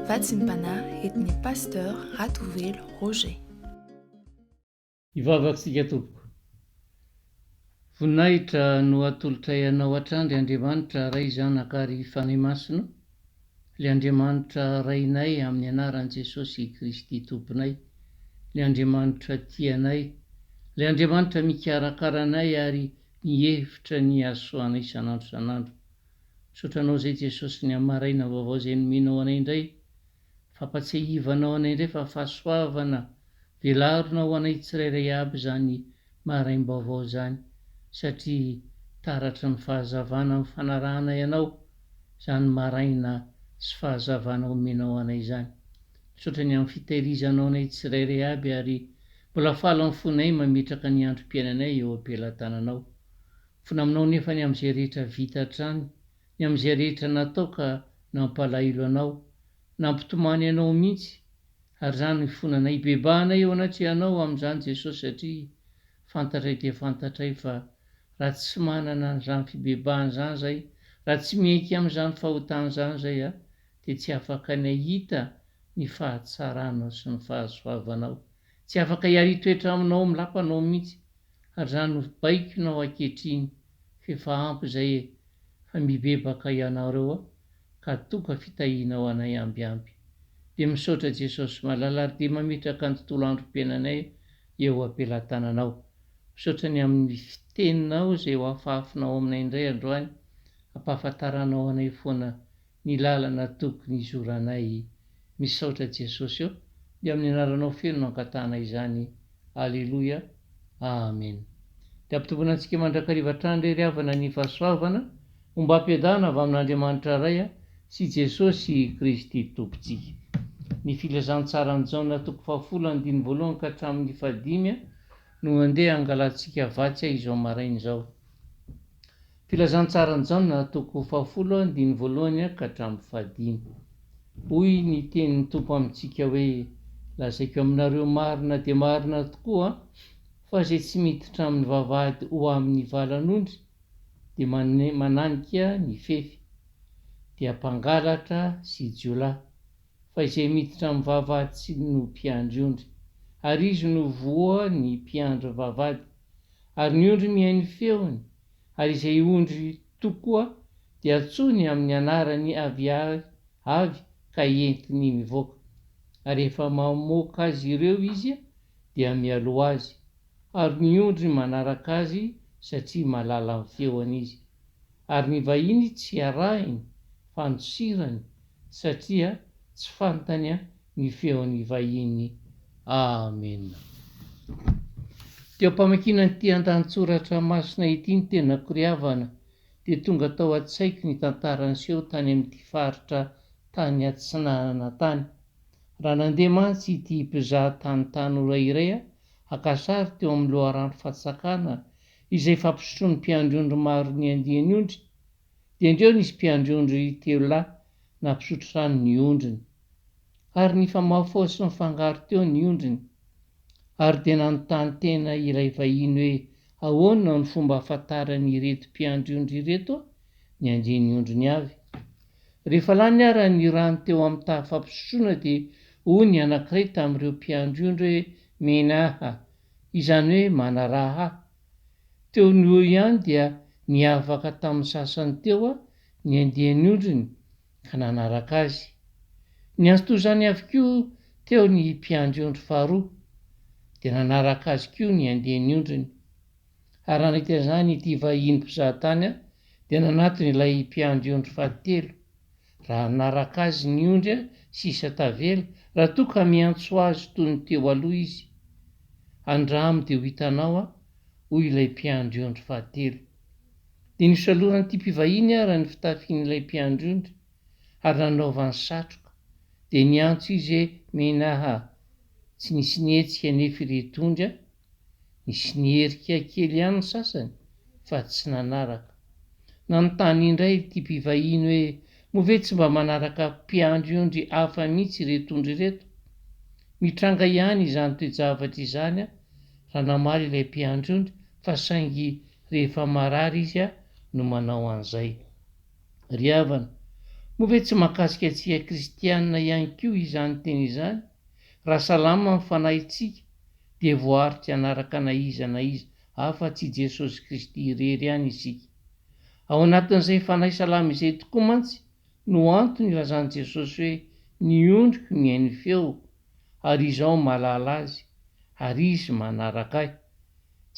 Vatsim-panahy entin'ny Pasteur Ratovelo Roger. Hivavaka isika tompoko. Voninahitra no atolotray Anao hatrany ry Andriamanitra Ray Zanaka ary Fanahy Masina, le Andriamanitra Rainay amin'ny anaran'i Jesosy Kristy Tomponay, le Andriamanitra tia anay, le Andriamanitra mikarakara anay ary mihevitra ny hahasoanay isan'andro isan'andro. Misaotra Anao izay Jesosy ny amin'ny maraina vaovao izay nomenao anay indray, fampatsiahivanao anay indray fa fahasoavana velarina ho anay tsirairay aby izany maraim-baovao izany satria taratry ny fahazavana amin'ny fanarahanay Anao izany maraina sy fahazavana omenao anay izany. Misaotra ny amin'ny fitehirizanao anay tsirairay aby ary mbola faly ny fonay mametraka ny androm-piainanay eo am-pelatananao. Fona aminao nefa ny amin'izay rehetra vita hatrany, ny amin'izay rehetra natao ka nampalahelo anao, nampitomany anao mihitsy, ary izany no ifonanay, ibebahanay eo anatrehanao amin'izany Jesosy satria fantatray dia fantatray fa raha tsy manana an'izany fibebahana izany izahay, raha tsy miaiky amin'izany fahotana izany izahay dia tsy afaka ny hahita ny fahatsaranao sy ny fahasoavanao. Tsy afaka hiaritoetra aminao amin'ny lapanao mihitsy ary izany no baikonao ankehitriny f'efa ampy izay e fa mibebaka ianareo a ka tonga fitahiana ho anay ambiamby. Dia misaotra Jesosy malala ary dia mametraka ny tontolo androm-piainanay eo am-pelatananao. Misaotra ny amin'ny fiteninao izay ho afahafinao aminay indray androany ampahafantaranao anay foana ny lalana tokony hizoranay Misaotra Jesosy ô dia amin'ny anaranao feno no ankatahana izany Aleloia Amen Dia ampitomboina antsika mandrakariva hatrany re ry havana ny fahasoavana ombam-piadana avy amin'Andriamanitra Ray sy Jesosy Kristy Tompontsika Ny filazantsaran'i Jaona toko fahafolo andininy voalohany ka hatramin'ny fahadimy no andeha hangalantsika vatsy izao maraina izao. Filazantsaran'i Jaona, toko fahafolo, andininy voalohany ka hatramin'ny fahadimy. Hoy ny tenin'ny Tompo amintsika hoe, Lazaiko aminareo marina dia marina tokoa, fa izay tsy miditra amin'ny vavahady ho amin'ny valan'ondry dia mananika ny fefy, dia mpangalatra sy jiolahy. Fa izay miditra amin'ny vavahady tsy no mpiandry ondry, ary izy no voa ny mpiandry vavahady. Ary ny ondry mihaino feony, ary izay ondry tokoa dia antsoiny amin'ny anarany avy avy ka entiny mivoaka. Ary rehefa mamoaka azy ireo izy dia mialoha azy, ary ny ondry manaraka azy satria mahalala ny feony izy. Ary ny vahiny tsy arahiny fa andosirany satria tsy fantany ny feon'ny vahiny. Amena. Teo am-pamakiana an'ity andalan-tsoratra masina ity ny tenako ry havana dia tonga tao an-tsaiko ny tantara niseho tany amin'ity faritra tany atsinanana tany. Raha nandeha mantsy ity mpizaha tany tanora iray haka sary teo amin'ny loharano fatsakana izay fampisotroan'ny mpiandry ondry maro ny andiany ondry dia indreo nisy mpiandry ondry telolahy nampisotro rano ny ondriny. Ary nifamahofaho sy nifangaro teo ny ondriny. Ary dia nanontany tena ilay vahiny hoe ahoana no fomba ahafantaran'ireto mpiandry ondry ireto ny andian'ny ondriny avy. Rehefa lany ara ny rano teo amin'ny tavy fampisotroana dia hoy ny anankiray tamin'ireo mpiandry ondry hoe Menaha, izany hoe manaraha ahy. Teo no eo ihany dia niavaka tamin'ny sasany teo ny andian'ny ondriny ka nanaraka azy. Niantso toy izany avokoa teo ny mpiandry ondry faharoa, dia nanaraka azy koa ny andian'ny ondriny. Ary raha nahita izany ity vahiny mpizaha tany dia nanatona ilay mpiandry ondry fahatelo, raha hanaraka azy ny ondry sisa tavela, raha toa ka miantso azy toy ny teo aloha izy. Andramo dia ho hitanao aho, hoy ilay mpiandry ondry fahatelo. Dia nosaloran'ity mpivahiny ara ny fitafian'ilay mpiandry ondry, ary nanaovany satroka. Dia niantso izy hoe, Menaha! Tsy nisy nihetsika anefa ireto ondry a! Nisy niherika kely ihany ny sasany, fa tsy nanaraka. Nanontany indray ity mpivahiny hoe, Moa ve tsy mba manaraka mpiandry ondry hafa mihitsy ireto ondry ireto? Mitranga ihany izany toe-javatra izany raha namaly ilay mpiandry ondry fa saingy rehefa marary izy no manao an'izay. Ry havana, Moa ve tsy mahakasika antsika kristiana ihany koa izany teny izany? Raha salama ny fanahintsika dia voaaro tsy hanaraka na iza na iza afa-tsy i Jesosy Kristy irery ihany isika. Ao anatin'izay fanahy salama izay tokoa mantsy no antony ilazan'i Jesosy hoe, Ny ondriko mihaino ny feoko, ary Izaho mahalala azy, ary izy manaraka Ahy.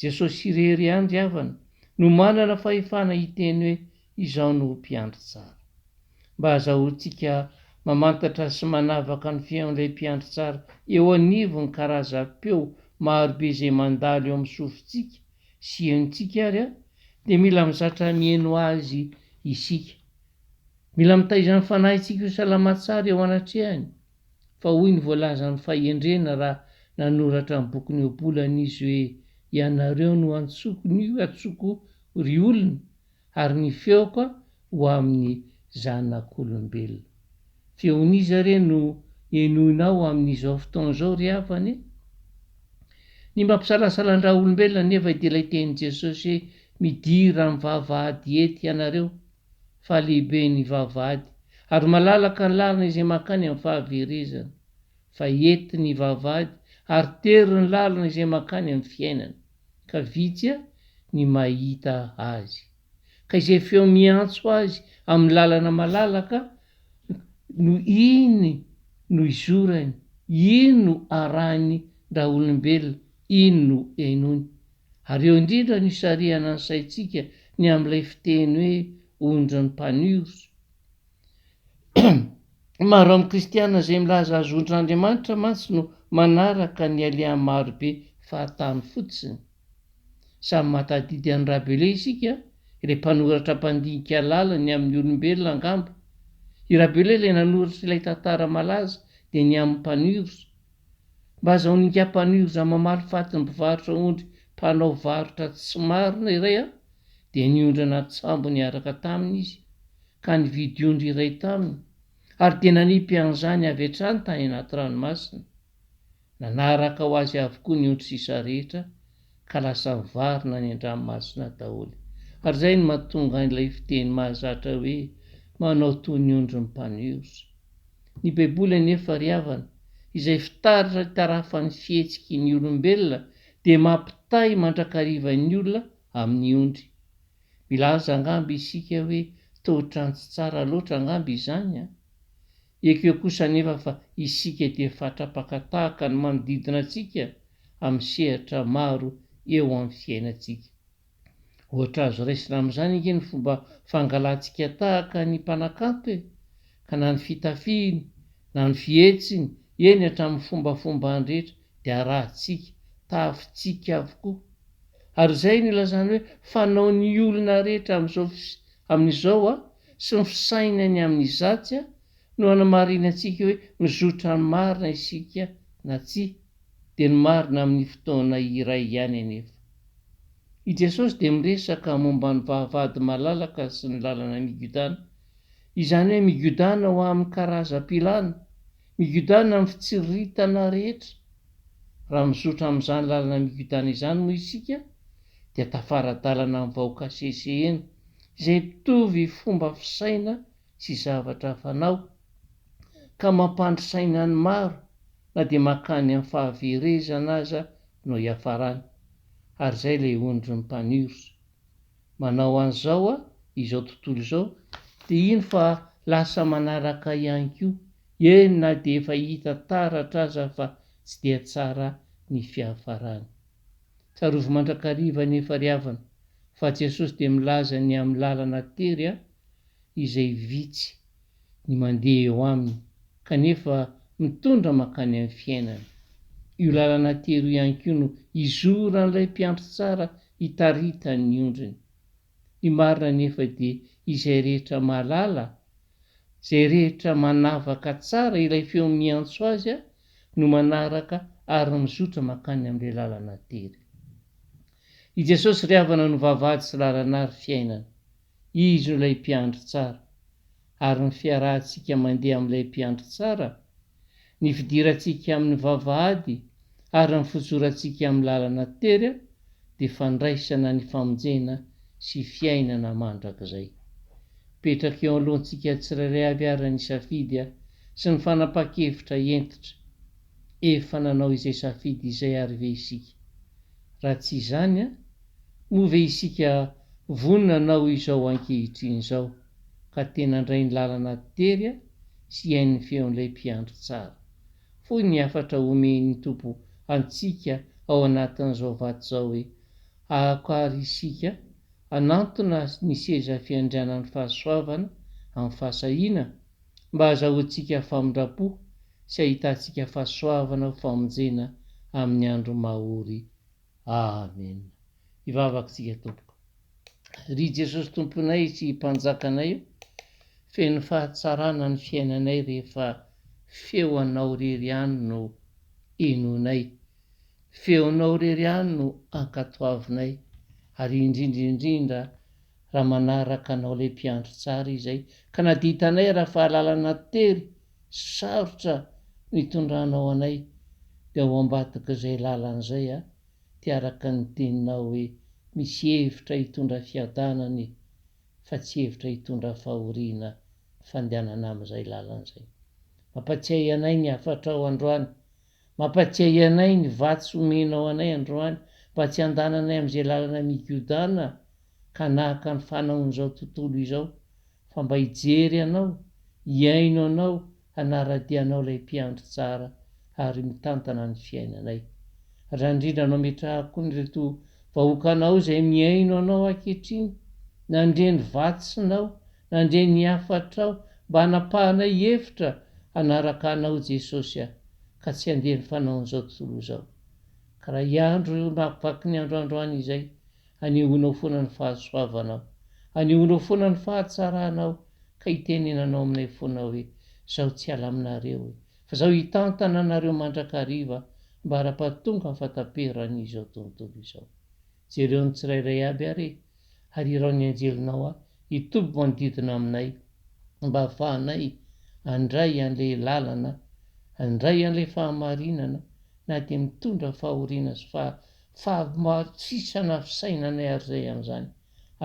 Jesosy irery ihany ry havana no manana fahefana hiteny hoe Izaho no mpiandry tsara. Mba hazahoantsika mamantatra sy manavaka ny feon'ilay mpiandry tsara eo anivon'ny karazam-peo marobe izay mandalo eo amin'ny sofintsika sy henontsika ary dia mila mizatra mihaino azy isika. Mila mitaiza ny fanahintsika ho salama tsara eo anatrehany. Fa hoy ny voalazan'ny fahendrena raha nanoratra ny bokin'ny Ohabolana izy hoe, Ianareo no antsoko ny antsoko ry olona, ary ny feoko ho amin'ny zanak'olombelona. Feon'iza re no henoinao amin'izao fotoana izao ry havana e? Ny mampisalasala an-dRaolombelona anefa dia ilay tenin'i Jesosy hoe midira amin'ny vavahady ety ianareo fa lehibe ny vavahady ary malalaka ny lalana izay mankany amin'ny fahaverezana fa ety ny vavahady ary tery ny lalana izay mankany amin'ny fiainana ka vitsy ny mahita azy. Ka izay feo miantso azy amin'ny lalana malalaka no iny no izorany, iny no arahiny raolombelona, iny no henoiny. Ary eo indrindra no isarihana ny saintsika ny amin'ilay fiteny hoe ondrin'ny mpaniry. Maro amin'ny kristiana izay milaza azy ondrin'Andriamanitra mantsy no manaraka ny alehan'ny marobe fahatany fotsiny. Samy mahatadidy an'i Rabelais isika, ilay mpanoratra mpandinika lalina ny amin'ny olombelona angamba. I Rabelais ilay nanoratra ilay tantara malaza dia ny amin'ny mpaniry. Mba azahoan'ingahy mpaniry mamaly faty ny mpivarotra ondry mpanao varotra tsy marina iray aho dia niondrana an-tsambo niaraka taminy izy ka nividy ondry iray taminy ary dia nanipy an'izany avy hatrany tany anaty ranomasina. Nanaraka ho azy avokoa ny ondry sisa rehetra ka lasa nivarina any an-dranomasina daholo. Ary izay no mahatonga an'ilay fiteny mahazatra hoe manao toy ny ondry ny mpaniry. Ny Baiboly anefa ry havana, izay fitaratra itarafan'ny fihetsiky ny olombelona dia mampitahy mandrakariva ny olona amin'ny ondry. Milaza angamba isika hoe toa ohatran'ny tsy tsara loatra angamba izany an! Ekeo kosa anefa fa isika dia fatra-paka tahaka ny manodidina antsika amin'ny sehatra maro eo amin'ny fiainantsika. Ohatra azo raisina amin'izany ange ny fomba fangalantsika tahaka ny mpanakanto e! Ka na ny fitafiany, na ny fihetsiny, eny hatramin'ny fombafombany rehetra dia arahantsika, tahafintsika avokoa. Ary izay no ilazana hoe fanaon'ny olona rehetra amin'izao amin'izao sy ny fisainany amin'izatsy no anamarinantsika hoe mizotra ny marina isika na tsia, dia ny marina amin'ny fotoana iray ihany anefa. I Jesosy dia miresaka momba ny vavahady malalaka sy ny lalana migodàna, izany hoe migodàna ho amin'ny karazam-pilana, migodàna amin'ny fitsiriritana rehetra. Raha mizotra amin'izany lalana migodàna izany moa isika dia tafara-dalana amin'ny vahoaka sesehena izay mitovy fomba fisaina sy zavatra fanao ka mampandry saina ny maro na dia mankany amin'ny fahaverezana aza no hiafarany. Ary izay ilay ondrin'ny mpaniry. Manao an'izao izao tontolo izao dia ino fa lasa manaraka ihany koa, eny na dia efa hita taratra aza fa tsy dia tsara ny fiafarany. Tsarovy mandrakariva anefa ry havana fa Jesosy dia milaza ny amin'ny lalana tery izay vitsy ny mandeha eo aminy kanefa mitondra mankany amin'ny fiainana. Io lalana tery io ihany koa no izoran'ilay mpiandry tsara hitaritany ny ondriny. Ny marina anefa dia izay rehetra mahalala, izay rehetra manavaka tsara ilay feo miantso azy no manaraka ary mizotra mankany amin'ilay lalana tery. I Jesosy ry havana no vavahady sy lalana ary fiainana. Izy no ilay mpiandry tsara. Ary ny fiarahantsika mandeha amin'ilay mpiandry tsara, ny fidirantsika amin'ny vavahady ary ny fizorantsika amin'ny lalana tery dia fandraisana ny famonjena sy fiainana mandrakizay. Mipetraka eo anoloantsika tsirairay avy ary ny safidy sy ny fanapahan-kevitra hentitra. Efa nanao izay safidy izay ary ve isika? Raha tsy izany, moa ve isika vonona hanao izao ankehitriny izao, ka tena handray ny lalana tery sy hihaino ny feon'ilay Mpiandry tsara? Fohy ny hafatra omen'ny Tompo antsika ao anatin'izao vato izao hoe, Aoka àry isika hanantona ny seza fiandrianan'ny fahasoavana amin'ny fahasahiana, mba hahazahoantsika famindram-po sy hahitantsika fahasoavana ho famonjena amin'ny andro mahory. Amena. Hivavaka isika tompoko. Ry Jesosy Tomponay sy Mpanjakanay o, feno fahatsarana ny fiainanay rehefa feo Anao irery ihany no henoinay, feonao irery ihany no ankatoavinay, ary indrindra indrindra raha manaraka Anao ilay Mpiandry tsara izay, ka na dia hitanay raha fahalalana tery sy sarotra no itondranao anay, dia ao ambadik'izay lalana izay a, dia araka ny teninao hoe misy hevitra hitondra fiadanana e, fa tsy hevitra hitondra fahoriana fandehanana amin'izay lalana izay. Mampatsiahy anay ny hafatrao androany Mampatsiahy anay ny vatsy omenao anay androany mba tsy handananay amin'izay lalana migodàna ka hanahaka ny fanaon'izao tontolo izao fa mba hijery Anao, hihaino Anao, hanara-dia Anao ilay Mpiandry tsara ary mitantana ny fiainanay. Raha indrindra no ametrahako an'ireto vahoakanao izay mihaino Anao ankehitriny, nandre ny vatsinao, nandre ny hafatrao mba hanapahanay hevitra hanaraka Anao Jesosy a! ka tsy handeha ny fanaon'izao tontolo izao. Ka raha hiandro io vaky ny andro androany izay, hanehoanao foana ny fahasoavanao, hanehoanao foana ny fahatsaranao, ka hitenenanao aminay foana hoe, Zaho tsy hiala aminareo e, fa zaho hitantana anareo mandrakariva mba hara-pahatonga ny fahataperan'izao tontolo izao. Jereo ny tsirairay aby ary e, ary irao ny anjelinao aho hitoby manodidina aminay mba hahafahanay handray an'ilay lalana, handray an'ilay fahamarinana na dia mitondra fahoriana sy fahafaha-tsisana fisainanay ary izay amin'izany.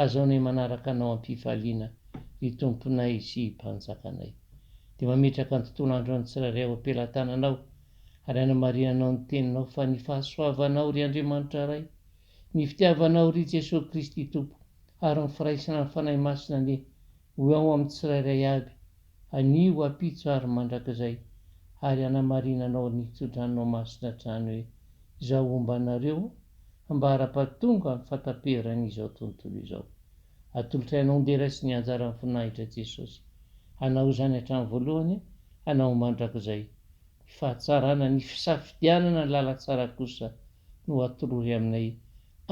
Azaonay manaraka Anao am-pifaliana, ry Tomponay sy Mpanjakanay. Dia mametraka ny tontolo andron'ny tsirairay ao am-pelatananao ary anamarihanao ny Teninao fa ny fahasoavanao, ry Andriamanitra Ray, Ny fitiavanao ry Jesoa Kristy Tompo ary ny firaisana ny Fanahy Masina anie ho ao amin'ny tsirairay avy anio ampitso ary mandrakizay ary hanamarinanao ny tsodranonao masina hatrany hoe Izaho homba anareo ambara-pahatonga ny fahataperan'izao tontolo izao. Atolotray anao ny dera sy ny anjaran'ny voninahitra Jesosy. Hanao izany hatramin'ny voalohany, hanao mandrakizay. Ny fahatsarana, ny fisafidianana ny lalantsara kosa no atolory aminay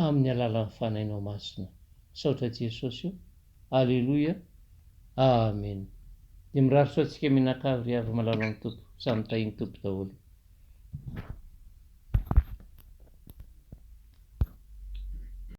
amin'ny alalan'ny Fanahinao Masina. Misaotra Jesosy o. Aleloia. Amen. Dia mirary soa antsika mianakavy ry hava-malalan'ny Tompo. Samy tahin'ny Tompo daholo.